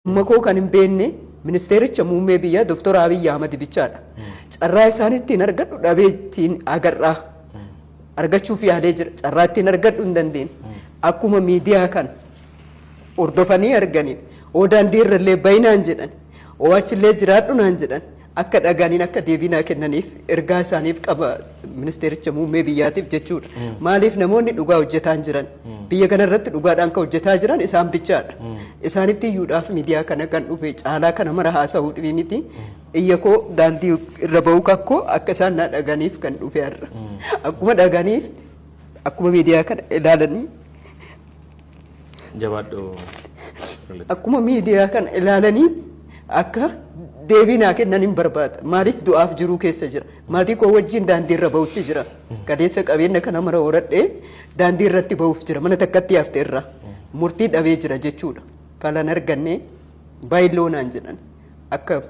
Makoo kan hin beekne ministeericha muummee biyyaa Dooktor Abiyyi Ahmad bichaadha. Carraa isaan ittiin argadhu dhabee ittiin agarraa argachuuf yaalee jira. Carraa ittiin argadhu hin dandeenye. Akkuma miidiyaa kana hordofanii arganiin oo daandii irrallee bayinaan jedhan oo achillee jiraadhu naan jedhan akka dhagaaniin akka deebii kennaniif ergaa isaaniif qaba ministeericha muummee biyyaatiif jechuudha. Maaliif namoonni dhugaa hojjetaa jiran biyya kanarratti dhugaadhaan kan hojjetaa jiran isaan bichaadha. Isaanitti iyyuudhaaf miidiyaa kana kan dhufe caalaa kana mara haasa'uu dhibii miti. Iyya koo daandii irra ba'uu kakkoo akka isaan naa dhaganiif kan dhufe har'a. Akkuma dhaganiif akkuma miidiyaa kana ilaalanii Jabaadhu. Akkuma miidiyaa kana ilaalanii akka deebii naa kennan hin barbaada. Maaliif du'aaf jiruu keessa jira. Maatii koo wajjin daandii irra ba'utti jira. Kaleessa qabeenya kana mara horadhee daandii irratti ba'uuf jira. Mana takkatti hafte irra. Murtii dhabee jira jechuudha. Falan arganne baay'iloo naan jedhan. Akka